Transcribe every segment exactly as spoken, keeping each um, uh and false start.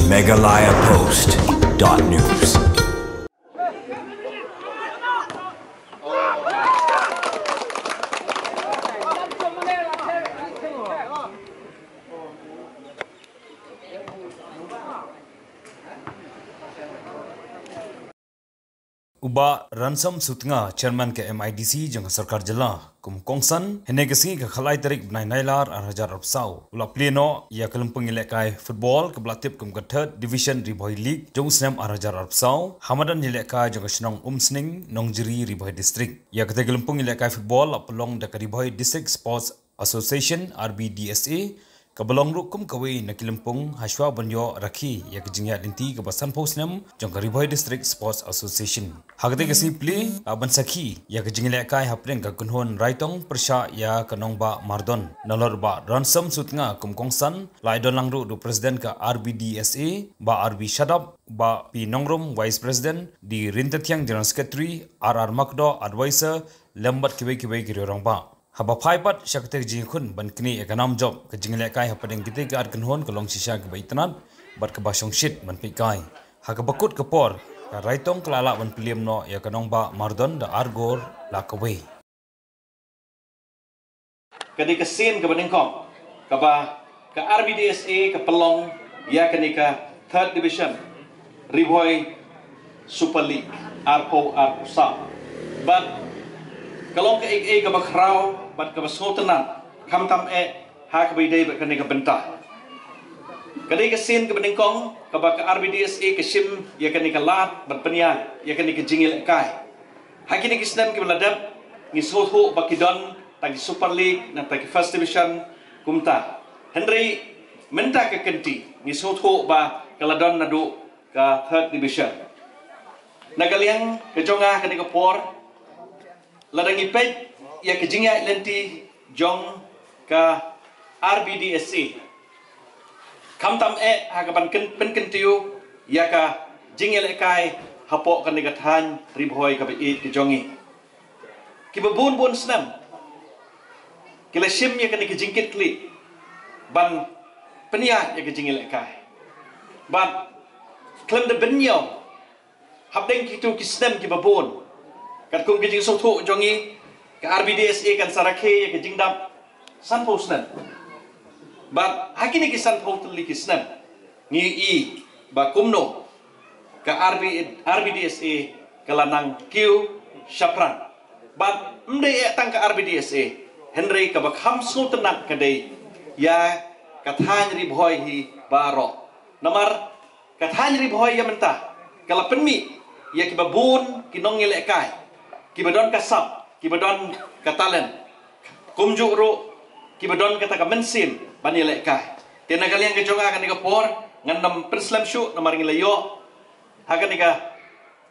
Meghalaya Post dot news. U Bah Ransom Sutnga, Chairman ka M I D C jong ka Sorkar Jylla, kum u kongsan, hynne ka sngi ka khatlai tarik bnai Nailar ar hajar arphew saw, u la plie noh ïa ka lympung ïalehkai football kaba la tip kum ka Third Division Ri Bhoi League jong u snem ar hajar arphew saw ha madan ïalehkai jong ka shnong Umsning, Nongjri, Ri Bhoi District. Ïa katei ka lympung ïalehkai football la pynlong da ka Ri Bhoi District Sports Association, R B D S A, kaba long ruh kum kawei na ki lympung hashwa ban ïoh rakhe ïa ka jingïaid lynti kaba sanphew snem jong ka Ri Bhoi District Sports Association. Ha katei ka sngi plie la ban sakhi ïa ka jingïalehkai hapdeng ka kynhun Raitong pyrshah ïa ka Nongbah Mardon. Nalor Bah Ransom Sutnga kum u kongsan, la ïadon lang ruh da u President ka R B D S A, Bah R B Shadap, Bah P Nongrum, Vice President, Dei Ryntathiang, General Secretary, R R Makdoh, Advisor, lem bad kiwei kiwei ki rangbah. Haba phai pat sha katei ka jingïakhun ban knieh ïa ka nam jop, ka jingïalehkai hapdeng kitei ki ar kynhun ka long shisha kaba itynnad bad kaba shongshit ban peitkai. Ha kaba kut ka por, ka Raitong ka la lah ban pynliem noh ïa ka Nongbah Mardon da ar gol la kawei. Ka dei ka sien kaba nyngkong kaba ka R B D S A ka pynlong ïa kane ka Third Division Ri Bhoi Super League arphew arphew saw. Bad ka long kaei kaei kaba khraw bad kaba sngewtynnat, khamtam eh ha kaba ïadei bad kane ka bynta. Ka dei ka sien kaba nyngkong kaba ka R B D S A ka shim ïa kane ka lad bad pynïaid ïa kane ka jingïalehkai. Ha kine ki snem kiba la dep, ngi sngewthuh ba ki don tang ki Super League, nangta ki First Division, kumta. Hynrei mynta ka kynti ngi sngewthuh ba ka la don naduh ka Third Division. Na ka liang ka jong nga kane ka por, lada ngi peit ïa ka jingïaid lynti jong ka R B D S A, khamtam eh ha kaban kyn-, pynkyntiew ïa ka jingïalehkai hapoh kane ka thaiñ Ri Bhoi kaba ïeit ka jong ngi. Kiba bun bun snem ki la shim ïa kane ka jingkitkhlieh ban pynïaid ïa ka jingïalehkai. Bad khlem da bynñiaw hapdeng kito ki snem kiba bun, katkum ka jingsngewthuh jong ngi, ka R B D S A kan sa rakhe ïa ka jingdap sanphew snem. Bad ha kine ki sanphew tylli ki snem ngi ïohi ba kumno ka R B, R B D S A ka la nang kiew shaphrang. Bad ym dei eh tang ka R B D S A, hynrei kaba kham sngewtynnat ka dei ïa ka thaiñ Ri Bhoi hi baroh. Namar ka thaiñ Ri Bhoi ïa mynta ka la pynmih ïa kiba bun ki nongïalehkai, kiba don ka sap, kiba don ka talent, kumjuh ruh kiba don kata ka mynsiem ban ïalehkai. Te na ka liang ka jong nga kane ka por ngan ym pynslem shuh namar ngi la ïoh ha kane ka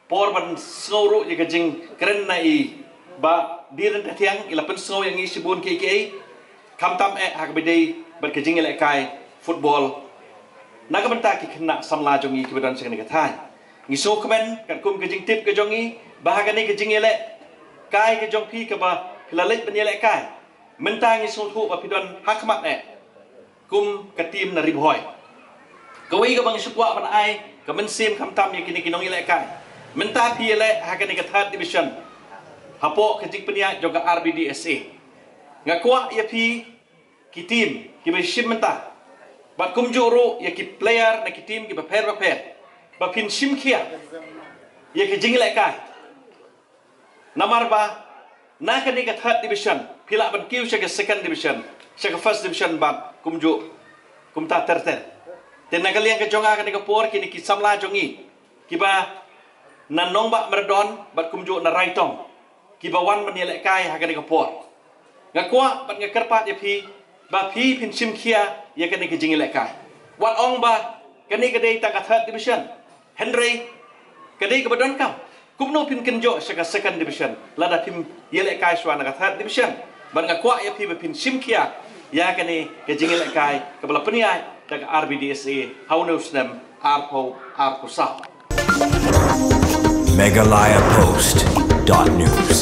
por ban sngew ruh ïa ka jingkren na i Bah Dei Ryntathiang, i la pynsngew ïa ngi shibun kiei kiei, khamtam eh ha kaba ïadei bad ka jingïalehkai football na ka bynta ki khynnah samla jong ngi kiba don sha kane ka thaiñ. Ngi sngewkmen katkum ka jingtip ka jong ngi ba ha kane ka jingïalehkai ka jong phi kaba phi la leit ban ïalehkai, mynta ngi sngewthuh ba phi don ha khmat eh kum ka team na Ri Bhoi. Kawei kaba nga shu kwah ban ai ka mynsiem khamtam ïa kine ki nongïalehkai, mynta phi ïaleh ha kane ka Third Division hapoh ka jingpynïaid jong ka R B D S A. Nga kwah ïa phi ki team kiba shim mynta bad kumjuh ruh ïa ki player na ki team kiba pher bapher ba phin shim khia ïa ka jingïalehkai. Namar ba na kane ka Third Division phi lah ban kiew sha ka Second Division, sha ka First Division bad kumjuh kumta ter ter. Te na ka liang ka jong nga kane ka por, kine ki samla jong ngi kiba na Nongbah Mardon bad kumjuh na Raitong kiba wan ban ïalehkai ha kane ka por, nga kwah bad nga kyrpad ïa phi ba phi phin shim khia ïa kane ka jingïalehkai. Wat ong ba kane ka dei tang ka Third Division, hynrei ka dei kaba donkam. Kumno phin kynjoh sha ka Second Division lada phim ïalehkai shuwa na ka Third Division? Bad nga kwah ïa phi ba phin shim khia ïa kane ka jingïalehkai kaba la pynïaid da ka R B D S A ha une u snem arphew arphew saw. Meghalaya Post dot news.